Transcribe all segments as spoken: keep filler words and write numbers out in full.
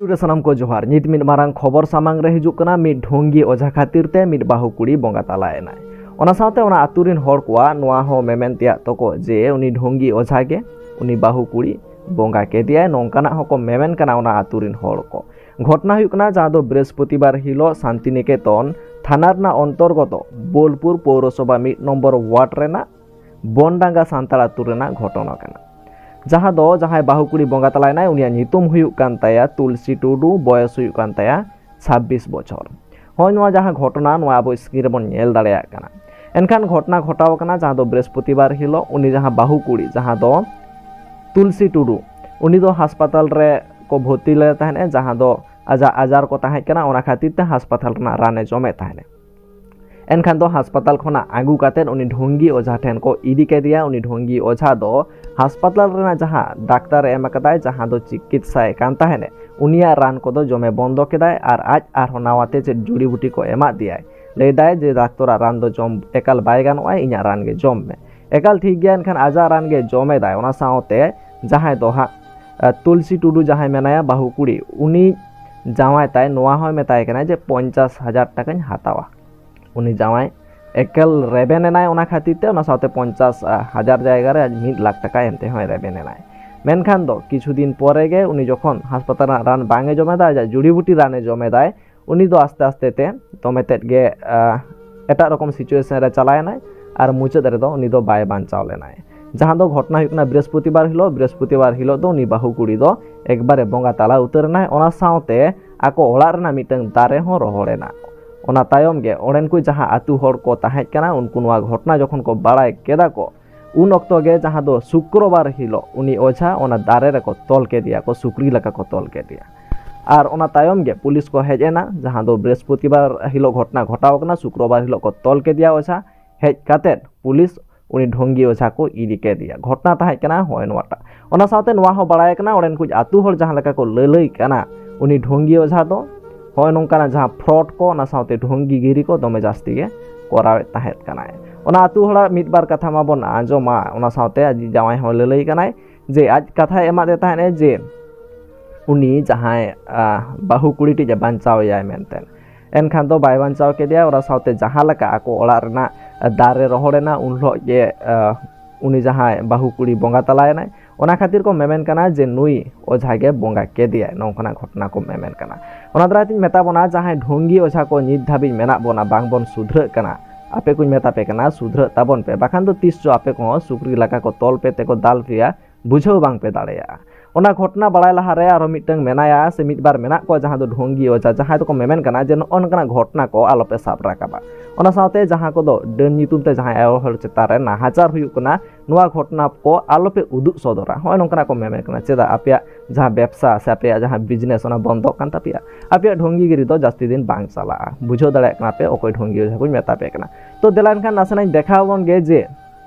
ᱨᱮ ᱥᱟᱱᱟᱢ ᱠᱚ ᱡᱚᱦᱟᱨ᱾ ᱱᱤᱛ ᱢᱤᱫ ᱢᱟᱨᱟᱝ ᱠᱷᱚᱵᱚᱨ ᱥᱟᱢᱟᱝ ᱨᱮ ᱦᱤᱡᱩᱜ ᱠᱟᱱᱟ᱾ ᱢᱤᱫ ᱰᱷᱚᱝᱜᱤ ᱚᱡᱷᱟ ᱠᱷᱟᱹᱛᱤᱨ ᱛᱮ ᱢᱤᱫ ᱵᱟᱹᱦᱩ ᱠᱩᱲᱤ ᱵᱚᱸᱜᱟ ᱛᱟᱞᱟᱭᱮᱱᱟᱭ᱾ ᱚᱱᱟ ᱥᱟᱶᱛᱮ ᱚᱱᱟ ᱟᱹᱛᱩ ᱨᱤᱱ ᱦᱚᱲ ᱠᱚᱣᱟᱜ ᱱᱚᱣᱟ ᱦᱚᱸ ᱢᱮᱢᱮᱱ ᱛᱮᱭᱟᱜ ᱛᱟᱠᱚ ᱡᱮ ᱩᱱᱤ ᱰᱷᱚᱝᱜᱤ ᱚᱡᱷᱟ ᱜᱮ ᱩᱱᱤ ᱵᱟᱹᱦᱩ ᱠᱩᱲᱤ ᱵᱚᱸᱜᱟ ᱠᱮᱫᱮᱭᱟᱭ, ᱱᱚᱝᱠᱟᱱᱟᱜ ᱦᱚᱸᱠᱚ ᱢᱮᱢᱮᱱ ᱠᱟᱱᱟ ᱚᱱᱟ ᱟᱹᱛᱩ ᱨᱤᱱ ᱦᱚᱲ ᱠᱚ᱾ ᱜᱷᱚᱴᱱᱟ ᱦᱩᱭᱩᱜ ᱠᱟᱱᱟ ᱡᱟᱦᱟᱸ ᱫᱚ ᱵᱨᱤᱦᱚᱥᱯᱚᱛᱤᱵᱟᱨ ᱦᱤᱞᱳᱜ ᱥᱟᱱᱛᱤᱱᱤᱠᱮᱛᱚᱱ ᱛᱷᱟᱱᱟ ᱨᱮᱱᱟᱜ ᱚᱱᱛᱚᱨᱜᱚᱛᱚ ᱵᱳᱞᱯᱩᱨ ᱯᱳᱣᱨᱚᱥᱚᱵᱷᱟ ᱢᱤᱫ ᱱᱚᱢᱵᱚᱨ ᱣᱟᱨᱰ ᱨᱮᱱᱟᱜ ᱵᱚᱱᱰᱟᱸᱜᱟ ᱥᱟᱱᱛᱟᱲ ᱟᱹᱛᱩ ᱨᱮᱱᱟᱜ ᱜᱷᱚᱴᱚᱱᱟ ᱠᱟᱱᱟ᱾ ᱡᱟᱦᱟᱸ ᱫᱚ ᱡᱟᱦᱟᱸᱭ ᱵᱟᱹᱦᱩ ᱠᱩᱲᱤ ᱵᱚᱸᱜᱟ ᱛᱟᱞᱟᱭᱮᱱᱟᱭ, ᱩᱱᱤᱭᱟᱜ ᱧᱩᱛᱩᱢ ᱦᱩᱭᱩᱜ ᱠᱟᱱ ᱛᱟᱭᱟ ᱛᱩᱞᱥᱤ ᱴᱩᱰᱩ, ᱵᱚᱭᱚᱥ ᱦᱩᱭᱩᱜ ᱠᱟᱱ ᱛᱟᱭᱟ ᱪᱷᱟᱵᱵᱤᱥ ᱵᱚᱪᱷᱚᱨ᱾ ᱦᱚᱸᱜᱼᱚᱭ ᱱᱚᱣᱟ ᱡᱟᱦᱟᱸ ᱜᱷᱚᱴᱚᱱᱟ, ᱱᱚᱣᱟ ᱟᱵᱚ screen ᱨᱮᱵᱚᱱ ᱧᱮᱞ ᱫᱟᱲᱮᱭᱟᱜ ᱠᱟᱱᱟ᱾ ᱮᱱᱠᱷᱟᱱ ᱜᱷᱚᱴᱚᱱᱟ ᱜᱷᱚᱴᱟᱣ ᱟᱠᱟᱱᱟ ᱡᱟᱦᱟᱸ ᱫᱚ ᱵᱨᱤᱦᱚᱥᱯᱚᱛᱤᱵᱟᱨ ᱦᱤᱞᱳᱜ᱾ ᱩᱱᱤ ᱡᱟᱦᱟᱸ ᱵᱟᱹᱦᱩ ᱠᱩᱲᱤ, ᱡᱟᱦᱟᱸ ᱫᱚ ᱛᱩᱞᱥᱤ ᱴᱩᱰᱩ, ᱩᱱᱤ ᱫᱚ ᱦᱟᱥᱯᱟᱛᱟᱞ ᱨᱮ ᱠᱚ ᱵᱷᱚᱨᱛᱤ ᱞᱮᱫᱮ ᱛᱟᱦᱮᱸᱫ, ᱡᱟᱦᱟᱸ ᱫᱚ ᱟᱡᱟᱜ ᱟᱡᱟᱨ ᱠᱚ ᱛᱟᱦᱮᱸ ᱠᱟᱱᱟ, ᱚᱱᱟ ᱠᱷᱟᱹᱛᱤᱨ ᱛᱮ ᱦᱟᱥᱯᱟᱛᱟᱞ ᱨᱮᱱᱟᱜ ᱨᱟᱱᱮ ᱡᱚᱢᱮᱫ ᱛᱟᱦᱮᱸᱫ᱾ ᱮᱱᱠᱷᱟᱱ ᱫᱚ ᱦᱟᱥᱯᱟᱛᱟᱞ ᱠᱷᱚᱱᱟᱜ ᱟᱹᱜᱩ ᱠᱟᱛᱮᱫ ᱩᱱᱤ ᱰᱷᱚᱝᱜᱤ ᱚᱡᱷᱟ ᱴᱷᱮᱱ ᱠᱚ ᱤᱫᱤ ᱠᱮᱫᱮᱭᱟ᱾ ᱩᱱᱤ ᱰᱷᱚᱝᱜᱤ ᱚᱡᱷᱟ ᱫᱚ ᱦᱟᱥᱯᱟᱛᱟᱞ ᱨᱮᱱᱟᱜ ᱡᱟᱦᱟᱸ ᱰᱟᱠᱛᱟᱨ ᱮ ᱮᱢ ᱟᱠᱟᱫᱟᱭ, ᱡᱟᱦᱟᱸ ᱫᱚ ᱪᱤᱠᱤᱛᱥᱟᱭᱮ ᱠᱟᱱ ᱛᱟᱦᱮᱸᱫ, ᱩᱱᱤᱭᱟᱜ ᱨᱟᱱ ᱠᱚᱫᱚ ᱡᱚᱢᱮ ᱵᱚᱱᱫᱚ ᱠᱮᱫᱟᱭ ᱟᱨ ᱟᱡ ᱟᱨᱦᱚᱸ ᱱᱟᱣᱟ ᱛᱮ ᱪᱮᱫ ᱡᱩᱲᱤᱵᱩᱴᱤ ᱠᱚ ᱮᱢᱟᱫ ᱫᱮᱭᱟᱭ᱾ ᱞᱟᱹᱭᱫᱟᱭ ᱡᱮ, "ᱰᱟᱠᱛᱚᱨᱟᱜ ᱨᱟᱱ ᱫᱚ ᱡᱚᱢ ᱮᱠᱟᱞ ᱵᱟᱭ ᱜᱟᱱᱚᱜᱼᱟ, ᱤᱧᱟᱹᱜ ᱨᱟᱱ ᱜᱮ ᱡᱚᱢ ᱢᱮ᱾" ᱮᱠᱟᱞ ᱴᱷᱤᱠ ᱜᱮᱭᱟ᱾ ᱮᱱᱠᱷᱟᱱ ᱟᱡᱟᱜ ᱨᱟᱱ ᱜᱮ ᱡᱚᱢᱮᱫᱟᱭ, ᱚᱱᱟ ᱥᱟᱶᱛᱮ ᱡᱟᱦᱟᱸᱭ ᱫᱚ ᱦᱟᱸᱜ, ᱟᱸ, ᱛᱩᱞᱥᱤ ᱴᱩᱰᱩ ᱡᱟᱦᱟᱸᱭ ᱢᱮᱱᱟᱭᱟ ᱵᱟᱹᱦᱩ ᱠᱩᱲᱤ, ᱩᱱᱤ ᱡᱟᱶᱟᱭ ᱛᱟᱭ ᱱᱚᱣᱟ ᱦᱚᱸᱭ ᱢᱮᱛᱟᱭ ᱠᱟᱱᱟ ᱡᱮ, "ᱯᱚᱧᱪᱟᱥ ᱦᱟᱡᱟᱨ ᱴᱟᱠᱟᱧ ᱦᱟᱛᱟᱣᱟ᱾" ᱩᱱᱤ ᱡᱟᱶᱟᱭ ᱮᱠᱟᱞ ᱨᱮᱵᱮᱱ ᱮᱱᱟᱭ, ᱚᱱᱟ ᱠᱷᱟᱹᱛᱤᱨ ᱛᱮ ᱚᱱᱟ ᱥᱟᱶᱛᱮ ᱯᱚᱧᱪᱟᱥ ᱦᱟᱡᱟᱨ ᱡᱟᱭᱜᱟ ᱨᱮ ᱟᱡ ᱢᱤᱫ ᱞᱟᱠᱷ ᱴᱟᱠᱟ ᱮᱢ ᱛᱮᱦᱚᱸᱭ ᱨᱮᱵᱮᱱ ᱮᱱᱟᱭ᱾ ᱢᱮᱱᱠᱷᱟᱱ ᱫᱚ ᱠᱤᱪᱷᱩ ᱫᱤᱱ ᱯᱚᱨᱮ ᱜᱮ ᱩᱱᱤ ᱡᱚᱠᱷᱚᱱ ᱦᱟᱥᱯᱟᱛᱟᱞ ᱨᱮᱱᱟᱜ ᱨᱟᱱ ᱵᱟᱝ ᱮ ᱡᱚᱢᱮᱫᱟ, ᱟᱡᱟᱜ ᱡᱩᱲᱤᱵᱩᱴᱤ ᱨᱟᱱ ᱮ ᱡᱚᱢᱮᱫᱟᱭ, ᱩᱱᱤ ᱫᱚ ᱟᱥᱛᱮ ᱟᱥᱛᱮ ᱛᱮ ᱫᱚᱢᱮ ᱛᱮᱫ ᱜᱮ, ᱟᱸ, ᱮᱴᱟᱜ ᱨᱚᱠᱚᱢ situation ᱨᱮ ᱪᱟᱞᱟᱣ ᱮᱱᱟᱭ ᱟᱨ ᱢᱩᱪᱟᱹᱫ ᱨᱮᱫᱚ ᱩᱱᱤ ᱫᱚ ᱵᱟᱭ ᱵᱟᱧᱪᱟᱣ ᱞᱮᱱᱟᱭ᱾ ᱡᱟᱦᱟᱸ ᱫᱚ ᱜᱷᱚᱴᱚᱱᱟ ᱦᱩᱭᱩᱜ ᱠᱟᱱᱟ ᱵᱨᱤᱦᱚᱥᱯᱚᱛᱤᱵᱟᱨ ᱦᱤᱞᱳᱜ᱾ ᱵᱨᱤᱦᱚᱥᱯᱚᱛᱤᱵᱟᱨ ᱦᱤᱞᱳᱜ ᱫᱚ ᱩᱱᱤ ᱵᱟᱹᱦᱩ ᱠᱩᱲᱤ ᱫᱚ ᱮᱠᱵᱟᱨᱮ ᱵᱚᱸᱜᱟ ᱛᱟᱞᱟ ᱩᱛᱟᱹᱨ ᱮᱱᱟᱭ᱾ ᱚᱱᱟ ᱥᱟᱶᱛᱮ ᱟᱠᱚ ᱚᱲᱟᱜ ᱨᱮᱱᱟᱜ ᱢᱤᱫᱴᱟᱝ ᱫᱟᱨᱮ ᱦᱚᱸ ᱨᱚᱦᱚᱲ ᱮᱱᱟ᱾ ᱚᱱᱟ ᱛᱟᱭᱚᱢ ᱜᱮ ᱚᱸᱰᱮᱱ ᱠᱚ ᱡᱟᱦᱟᱸ ᱟᱹᱛᱩ ᱦᱚᱲ ᱠᱚ ᱛᱟᱦᱮᱸ ᱠᱟᱱᱟ, ᱩᱱᱠᱩ ᱱᱚᱣᱟ ᱜᱷᱚᱴᱚᱱᱟ ᱡᱚᱠᱷᱚᱱ ᱠᱚ ᱵᱟᱲᱟᱭ ᱠᱮᱫᱟ ᱠᱚ, ᱩᱱ ᱚᱠᱛᱚ ᱜᱮ ᱡᱟᱦᱟᱸ ᱫᱚ ᱥᱩᱠᱨᱚᱵᱟᱨ ᱦᱤᱞᱳᱜ ᱩᱱᱤ ᱚᱡᱷᱟ ᱚᱱᱟ ᱫᱟᱨᱮ ᱨᱮᱠᱚ ᱛᱚᱞ ᱠᱮᱫᱮᱭᱟ ᱠᱚ, ᱥᱩᱠᱨᱤ ᱞᱮᱠᱟ ᱠᱚ ᱛᱚᱞ ᱠᱮᱫᱮᱭᱟ᱾ ᱟᱨ ᱚᱱᱟ ᱛᱟᱭᱚᱢ ᱜᱮ ᱯᱩᱞᱤᱥ ᱠᱚ ᱦᱮᱡ ᱮᱱᱟ, ᱡᱟᱦᱟᱸ ᱫᱚ ᱵᱨᱤᱦᱚᱥᱯᱚᱛᱤᱵᱟᱨ ᱦᱤᱞᱳᱜ ᱜᱷᱚᱴᱚᱱᱟ ᱜᱷᱚᱴᱟᱣ ᱟᱠᱟᱱᱟ, ᱥᱩᱠᱨᱚᱵᱟᱨ ᱦᱤᱞᱳᱜ ᱠᱚ ᱛᱚᱞ ᱠᱮᱫᱮᱭᱟ ᱚᱡᱷᱟ᱾ ᱦᱮᱡ ᱠᱟᱛᱮᱫ ᱯᱩᱞᱤᱥ ᱩᱱᱤ ᱰᱷᱚᱝᱜᱤ ᱚᱡᱷᱟ ᱠᱚ ᱤᱫᱤ ᱠᱮᱫᱮᱭᱟ᱾ ᱜᱷᱚᱴᱚᱱᱟ ᱛᱟᱦᱮᱸ ᱠᱟᱱᱟ ᱦᱚᱸᱜᱼᱚᱭ ᱱᱚᱣᱟᱴᱟᱜ᱾ ᱚᱱᱟ ᱥᱟᱶᱛᱮ ᱱᱚᱣᱟ ᱦᱚᱸ ᱵᱟᱲᱟᱭ ᱠᱟᱱᱟ, ᱚᱸᱰᱮᱱ ᱠᱩᱡ ᱟᱹᱛᱩ ᱦᱚᱲ ᱡᱟᱦᱟᱸ ᱞᱮᱠᱟ ᱠᱚ ᱞᱟᱹᱞᱟᱹᱭ ᱠᱟᱱᱟ, ᱩᱱᱤ ᱰᱷᱚᱝᱜᱤ ᱚᱡᱷᱟ ᱫᱚ ᱦᱚᱸᱜᱼᱚᱭ ᱱᱚᱝᱠᱟᱱᱟᱜ ᱡᱟᱦᱟᱸ fraud ᱠᱚ, ᱚᱱᱟ ᱥᱟᱶᱛᱮ ᱰᱷᱚᱝᱜᱤ ᱜᱤᱨᱤ ᱠᱚ ᱫᱚᱢᱮ ᱡᱟᱹᱥᱛᱤ ᱜᱮ ᱠᱚᱨᱟᱣᱮᱫ ᱛᱟᱦᱮᱸᱫ ᱠᱟᱱᱟᱭ᱾ ᱚᱱᱟ ᱟᱹᱛᱩ ᱦᱚᱲᱟᱜ ᱢᱤᱫ ᱵᱟᱨ ᱠᱟᱛᱷᱟ ᱢᱟᱵᱚᱱ ᱟᱸᱡᱚᱢᱟ, ᱚᱱᱟ ᱥᱟᱶᱛᱮ ᱟᱡ ᱡᱟᱶᱟᱭ ᱦᱚᱸ ᱞᱟᱹᱞᱟᱹᱭ ᱠᱟᱱᱟᱭ ᱡᱮ ᱟᱡ ᱠᱟᱛᱷᱟᱭ ᱮᱢᱟᱫᱮ ᱛᱟᱦᱮᱸᱫ ᱡᱮ ᱩᱱᱤ ᱡᱟᱦᱟᱸᱭ, ᱟᱸ, ᱵᱟᱹᱦᱩ ᱠᱩᱲᱤ ᱴᱤᱡ ᱮ ᱵᱟᱧᱪᱟᱣ ᱮᱭᱟᱭ ᱢᱮᱱᱛᱮ᱾ ᱮᱱᱠᱷᱟᱱ ᱫᱚ ᱵᱟᱭ ᱵᱟᱧᱪᱟᱣ ᱠᱮᱫᱮᱭᱟ᱾ ᱚᱱᱟ ᱥᱟᱶᱛᱮ ᱡᱟᱦᱟᱸ ᱞᱮᱠᱟ ᱟᱠᱚ ᱚᱲᱟᱜ ᱨᱮᱱᱟᱜ, ᱟᱸ, ᱫᱟᱨᱮ ᱨᱚᱦᱚᱲ ᱮᱱᱟ, ᱩᱱ ᱦᱤᱞᱳᱜ ᱜᱮ, ᱟᱸ, ᱩᱱᱤ ᱡᱟᱦᱟᱸᱭ ᱵᱟᱹᱦᱩ ᱠᱩᱲᱤ ᱵᱚᱸᱜᱟ ᱛᱟᱞᱟᱭᱮᱱᱟᱭ᱾ ᱚᱱᱟ ᱠᱷᱟᱹᱛᱤᱨ ᱠᱚ ᱢᱮᱢᱮᱱ ᱠᱟᱱᱟ ᱡᱮ ᱱᱩᱭ ᱚᱡᱷᱟ ᱜᱮ ᱵᱚᱸᱜᱟ ᱠᱮᱫᱮᱭᱟᱭ, ᱱᱚᱝᱠᱟᱱᱟᱜ ᱜᱷᱚᱴᱚᱱᱟ ᱠᱚ ᱢᱮᱢᱮᱱ ᱠᱟᱱᱟ᱾ ᱚᱱᱟ ᱫᱟᱨᱟᱭ ᱛᱤᱧ ᱢᱮᱛᱟ ᱵᱚᱱᱟ, ᱡᱟᱦᱟᱸᱭ ᱰᱷᱚᱝᱜᱤ ᱚᱡᱷᱟ ᱠᱚ ᱱᱤᱛ ᱫᱷᱟᱹᱵᱤᱡ ᱢᱮᱱᱟᱜ ᱵᱚᱱᱟ, ᱵᱟᱝ ᱵᱚᱱ ᱥᱩᱫᱷᱨᱟᱹᱜ ᱠᱟᱱᱟ, ᱟᱯᱮ ᱠᱚᱧ ᱢᱮᱛᱟ ᱯᱮ ᱠᱟᱱᱟ, ᱥᱩᱫᱷᱨᱟᱹᱜ ᱛᱟᱵᱚᱱ ᱯᱮ, ᱵᱟᱠᱷᱟᱱ ᱫᱚ ᱛᱤᱥ ᱪᱚ ᱟᱯᱮ ᱠᱚᱦᱚᱸ ᱥᱩᱠᱨᱤ ᱞᱟᱠᱟ ᱠᱚ ᱛᱚᱞ ᱯᱮ ᱛᱮᱠᱚ ᱫᱟᱞ ᱯᱮᱭᱟ, ᱵᱩᱡᱷᱟᱹᱣ ᱵᱟᱝ ᱯᱮ ᱫᱟᱲᱮᱭᱟᱜᱼᱟ᱾ ᱚᱱᱟ ᱜᱷᱚᱴᱚᱱᱟ ᱵᱟᱲᱟᱭ ᱞᱟᱦᱟᱨᱮ ᱟᱨᱦᱚᱸ ᱢᱤᱫᱴᱟᱝ ᱢᱮᱱᱟᱭᱟ ᱥᱮ ᱢᱤᱫ ᱵᱟᱨ ᱢᱮᱱᱟᱜ ᱠᱚᱣᱟ, ᱡᱟᱦᱟᱸ ᱫᱚ ᱰᱷᱚᱝᱜᱤ ᱚᱡᱷᱟ, ᱡᱟᱦᱟᱸᱭ ᱫᱚᱠᱚ ᱢᱮᱢᱮᱱ ᱠᱟᱱᱟ ᱡᱮ ᱱᱚᱜᱼᱚ ᱱᱚᱝᱠᱟᱱᱟᱜ ᱜᱷᱚᱴᱚᱱᱟ ᱠᱚ ᱟᱞᱚᱯᱮ ᱥᱟᱵ ᱨᱟᱠᱟᱵᱟ᱾ ᱚᱱᱟ ᱥᱟᱶᱛᱮ ᱡᱟᱦᱟᱸ ᱠᱚᱫᱚ ᱰᱟᱹᱱ ᱧᱩᱛᱩᱢ ᱛᱮ ᱡᱟᱦᱟᱸᱭ ᱟᱭᱳ ᱦᱚᱲ ᱪᱮᱛᱟᱱ ᱨᱮ ᱱᱟᱦᱟᱪᱟᱨ ᱦᱩᱭᱩᱜ ᱠᱟᱱᱟ, ᱱᱚᱣᱟ ᱜᱷᱚᱴᱚᱱᱟ ᱠᱚ ᱟᱞᱚᱯᱮ ᱩᱫᱩᱜ ᱥᱚᱫᱚᱨᱟ᱾ ᱦᱚᱸᱜᱼᱚᱭ ᱱᱚᱝᱠᱟᱱᱟᱜ ᱠᱚ ᱢᱮᱢᱮᱱ ᱠᱟᱱᱟ᱾ ᱪᱮᱫᱟᱜ ᱟᱯᱮᱭᱟᱜ ᱡᱟᱦᱟᱸ ᱵᱮᱵᱽᱥᱟ ᱥᱮ ᱟᱯᱮᱭᱟᱜ ᱡᱟᱦᱟᱸ business, ᱚᱱᱟ ᱵᱚᱱᱫᱚᱜ ᱠᱟᱱ ᱛᱟᱯᱮᱭᱟ? ᱟᱯᱮᱭᱟᱜ ᱰᱷᱚᱝᱜᱤ ᱜᱤᱨᱤ ᱫᱚ ᱡᱟᱹᱥᱛᱤ ᱫᱤᱱ ᱵᱟᱝ ᱪᱟᱞᱟᱜᱼᱟ᱾ ᱵᱩᱡᱷᱟᱹᱣ ᱫᱟᱲᱮᱭᱟᱜ ᱠᱟᱱᱟ ᱯᱮ ᱚᱠᱚᱭ ᱰᱷᱚᱝᱜᱤ ᱚᱡᱷᱟ ᱠᱚᱧ ᱢᱮᱛᱟ ᱯᱮ ᱠᱟᱱᱟ᱾ ᱛᱚ ᱫᱮᱞᱟ ᱮᱱᱠᱷᱟᱱ ᱱᱟᱥᱮᱱᱟᱜ ᱤᱧ ᱫᱮᱠᱷᱟᱣ ᱟᱵᱚᱱ ᱜᱮ ᱡᱮ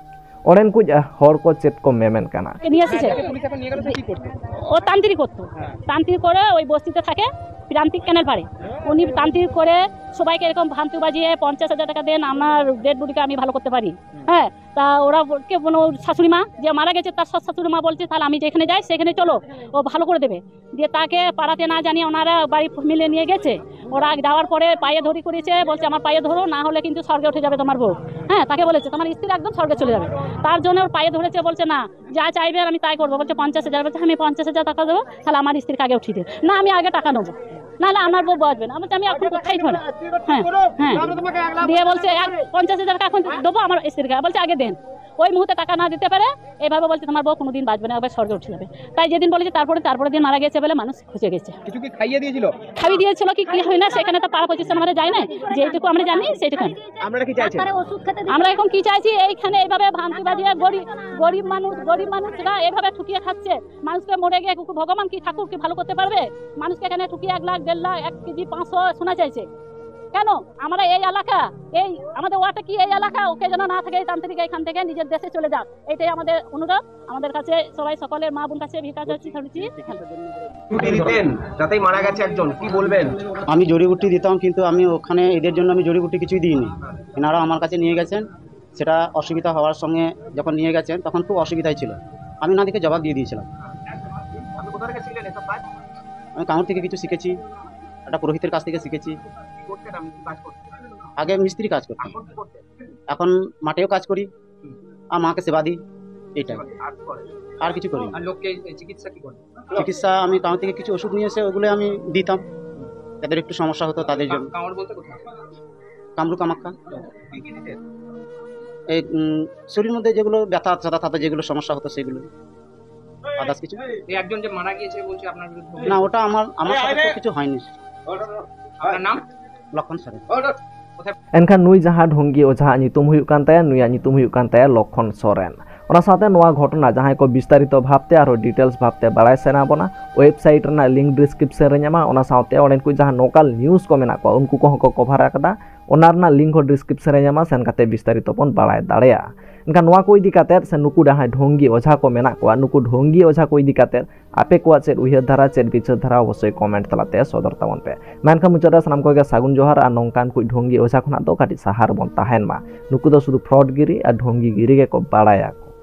ᱚᱸᱰᱮᱱ ᱠᱚ ᱦᱚᱲ ᱠᱚ ᱪᱮᱫ ᱠᱚ ᱢᱮᱢᱮᱱ ᱠᱟᱱᱟ᱾ নিয়ে এসেছে। পুলিশ এখন নিয়ে গেল, তো কি করতো? ও তান্ত্রিক করতো। তান্ত্রিক করে ওই বস্তিতে থাকে, প্রান্তিক ক্যানেল পাড়ে। উনি তান্ত্রিক করে সবাইকে এরকম ভান্তি বাজিয়ে পঞ্চাশ হাজার টাকা দেন, আমার ডেড বডিকে আমি ভালো করতে পারি। হ্যাঁ, তা ওরা বলছে, মানে, ওর শাশুড়ি মা যে মারা গেছে, তার সৎ শাশুড়ি মা বলছে, "তাহলে আমি যেখানে যাই, সেখানে চলো, ও ভালো করে দেবে।" দিয়ে তাকে পাড়াতে না জানিয়ে ওনারা বাড়ি মিলে নিয়ে গেছে। ওরা যাওয়ার পরে পায়ে ধরি করেছে, বলছে, "আমার পায়ে ধরো, না হলে কিন্তু স্বর্গে উঠে যাবে তোমার বউ।" হ্যাঁ, তাকে বলেছে, "তোমার স্ত্রী একদম স্বর্গে চলে যাবে।" তার জন্য ওর পায়ে ধরেছে, বলছে, "না, যা চাইবে আমি তাই করবো।" বলছে, "পঞ্চাশ হাজার।" বলছে, "আমি পঞ্চাশ হাজার টাকা দেবো, তাহলে আমার স্ত্রীকে আগে উঠিয়ে দে।" "না, আমি আগে টাকা নেবো, নাহলে আমার বউ বাঁচবে না।" বলছে, "আমি এখন কোথায় ধরে?" হ্যাঁ, হ্যাঁ। দিয়ে বলছে, "এক পঞ্চাশ হাজার টাকা এখন দেবো আমার স্ত্রীকে।" বলছে, "আগে দেন।" ওই মুহূর্তে টাকা না দিতে পারে, এইভাবে বলছে, "তোমার বউ কোনোদিন বাঁচবে না, একবার স্বর্গে উঠে যাবে।" তাই যেদিন বলেছে, তারপরে, তারপরের দিন মারা গেছে বলে মানুষ খুঁজে গেছে। কিছু কি খাইয়ে দিয়েছিল? খাইয়ে দিয়েছিল কি, কি হয় না, সেখানে তো পাড়া প্রতিষ্ঠান আমরা যাই না, যেটুকু আমরা জানি সেটুকু। আপনারা কি চাইছেন? আমরা এখন কি চাইছি, এইখানে এইভাবে ভাঙতি বাজিয়ে গরিব, গরিব মানুষ, গরিব মানুষরা এইভাবে ঠকিয়ে খাচ্ছে, মানুষকে মরে গিয়ে ভগবান কি ঠাকুর কি ভালো করতে পারবে? মানুষকে এখানে ঠকিয়ে এক লাখ, দেড় লাখ, এক কেজি পাঁচশো সোনা চাইছে। কেন? আমরা এই এলাকা, এই আমাদের ওয়ার্ডটা কি এই এলাকা? ওকে যেন না থাকে, এই তান্ত্রিক এখান থেকে নিজের দেশে চলে যাক, এটাই আমাদের অনুরোধ। আমাদের কাছে সবাই, সকলের মা বোন কাছে ভিক্ষা চাচ্ছি, চাচ্ছি। রুটি দিতেন, তাতেই মারা গেছে একজন, কি বলবেন? আমি জড়িবুটি দিতাম, কিন্তু আমি ওখানে এদের জন্য আমি জড়িবুটি কিছুই দিইনি। এনারা আমার কাছে নিয়ে গেছেন, সেটা অসুবিধা হওয়ার সঙ্গে যখন নিয়ে গেছেন, তখন খুব অসুবিধায় ছিল। আমি ওনাদেরকে জবাব দিয়ে দিয়েছিলাম। আপনি কোথা থেকে শিখলেন এসব কাজ? আমি কাউর থেকে কিছু শিখেছি, একটা পুরোহিতের কাছ থেকে শিখেছি। কি করতেন আপনি, কি কাজ করতেন? আগে মিস্ত্রি কাজ করতাম, এখন কি করতেন? এখন মাঠেও কাজ করি আর মাকে সেবা দিই, এটাই, আর কি করেন? আর কিছু করি না। আর লোককে চিকিৎসা কি করেন? চিকিৎসা আমি কাউর থেকে কিছু ওষুধ নিয়ে এসে ওগুলো আমি দিতাম, যাদের একটু সমস্যা হতো তাদের জন্য। কামড় বলতে কোথায়? কামরূপ কামাখ্যা। কি কি দিতেন? এই উম, শরীর মধ্যে যেগুলো ব্যথা সাদা সাদা যেগুলো সমস্যা হতো সেগুলো, আদার্স কিছু। এই একজন যে মারা গিয়েছে বলছে আপনার বিরুদ্ধে অভিযোগ। না, ওটা আমার আমার সাথে তো কিছু হয়নি। আপনার নাম? লক্ষণ সরেন। ᱮᱱᱠᱷᱟᱱ ᱱᱩᱭ ᱡᱟᱦᱟᱸ ᱰᱷᱚᱝᱜᱤ ᱚᱡᱷᱟᱣᱟᱜ ᱧᱩᱛᱩᱢ ᱦᱩᱭᱩᱜ ᱠᱟᱱ ᱛᱟᱭᱟ, ᱱᱩᱭᱟᱜ ᱧᱩᱛᱩᱢ ᱦᱩᱭᱩᱜ ᱠᱟᱱ ᱛᱟᱭᱟ ᱞᱚᱠᱠᱷᱚᱱ ᱥᱚᱨᱮᱱ᱾ ᱚᱱᱟ ᱥᱟᱶᱛᱮ ᱱᱚᱣᱟ ᱜᱷᱚᱴᱚᱱᱟ ᱡᱟᱦᱟᱸᱭ ᱠᱚ ᱵᱤᱥᱛᱟᱨᱤᱛᱚ ᱵᱷᱟᱵᱽᱛᱮ ᱟᱨᱦᱚᱸ ᱰᱤᱴᱮᱞᱥ ᱵᱷᱟᱵᱽᱛᱮ ᱵᱟᱲᱟᱭ ᱥᱟᱱᱟ ᱵᱚᱱᱟ, ᱳᱭᱮᱵᱽᱥᱟᱭᱤᱴ ᱨᱮᱱᱟᱜ ᱞᱤᱝᱠ ᱰᱤᱥᱠᱨᱤᱯᱥᱚᱱ ᱨᱮ ᱧᱟᱢᱟ᱾ ᱚᱱᱟ ᱥᱟᱶᱛᱮ ᱚᱸᱰᱮᱱ ᱠᱚ ᱡᱟᱦᱟᱸ ᱞᱳᱠᱟᱞ ᱱᱤᱭᱩᱡᱽ ᱠᱚ ᱢᱮᱱᱟᱜ ᱠᱚᱣᱟ, ᱩᱱᱠᱩ ᱠᱚᱦᱚᱸ ᱠᱚ ᱠᱚᱵᱷᱟᱨ ᱟᱠᱟᱫᱟ, ᱚᱱᱟ ᱨᱮᱱᱟᱜ ᱞᱤᱝᱠ ᱦᱚᱸ ᱰᱤᱥᱠᱨᱤᱯᱥᱚᱱ ᱨᱮ ᱧᱟᱢᱟ, ᱥᱮᱱ ᱠᱟᱛᱮ ᱵᱤᱥᱛᱟᱨᱤᱛᱚ ᱵᱚᱱ ᱵᱟᱲᱟᱭ ᱫᱟᱲᱮᱭᱟᱜᱼᱟ᱾ ᱮᱱᱠᱷᱟᱱ ᱱᱚᱣᱟ ᱠᱚ ᱤᱫᱤ ᱠᱟᱛᱮᱫ ᱥᱮ ᱱᱩᱠᱩ ᱡᱟᱦᱟᱸᱭ ᱰᱷᱚᱝᱜᱤ ᱚᱡᱷᱟ ᱠᱚ ᱢᱮᱱᱟᱜ ᱠᱚᱣᱟ, ᱱᱩᱠᱩ ᱰᱷᱚᱝᱜᱤ ᱚᱡᱷᱟ ᱠᱚ ᱤᱫᱤ ᱠᱟᱛᱮᱫ ᱟᱯᱮ ᱠᱚᱣᱟᱜ ᱪᱮᱫ ᱩᱭᱦᱟᱹᱨ ᱫᱷᱟᱨᱟ, ᱪᱮᱫ ᱵᱤᱪᱟᱹᱨ ᱫᱷᱟᱨᱟ, ᱚᱵᱚᱥᱥᱳᱭ ᱠᱚᱢᱮᱱᱴ ᱛᱟᱞᱟᱛᱮ ᱥᱚᱫᱚᱨ ᱛᱟᱵᱚᱱ ᱯᱮ᱾ ᱢᱮᱱᱠᱷᱟᱱ ᱢᱩᱪᱟᱹᱫ ᱨᱮ ᱥᱟᱱᱟᱢ ᱠᱚᱜᱮ ᱥᱟᱹᱜᱩᱱ ᱡᱚᱦᱟᱨ ᱟᱨ ᱱᱚᱝᱠᱟᱱ ᱠᱚ ᱰᱷᱚᱝᱜᱤ ᱚᱡᱷᱟ ᱠᱷᱚᱱᱟᱜ ᱫᱚ ᱠᱟᱹᱴᱤᱡ ᱥᱟᱦᱟ ᱨᱮᱵᱚᱱ ᱛᱟᱦᱮᱱ ᱢᱟ᱾ ᱱᱩᱠᱩ ᱫᱚ ᱥᱩᱫᱷᱩ ᱯᱷᱨᱚᱰ ᱜᱤᱨᱤ ᱟᱨ ᱰᱷᱚᱝᱜᱤ ᱜᱤᱨᱤ ᱜᱮᱠᱚ ᱵᱟᱲᱟᱭᱟ ᱠᱚ᱾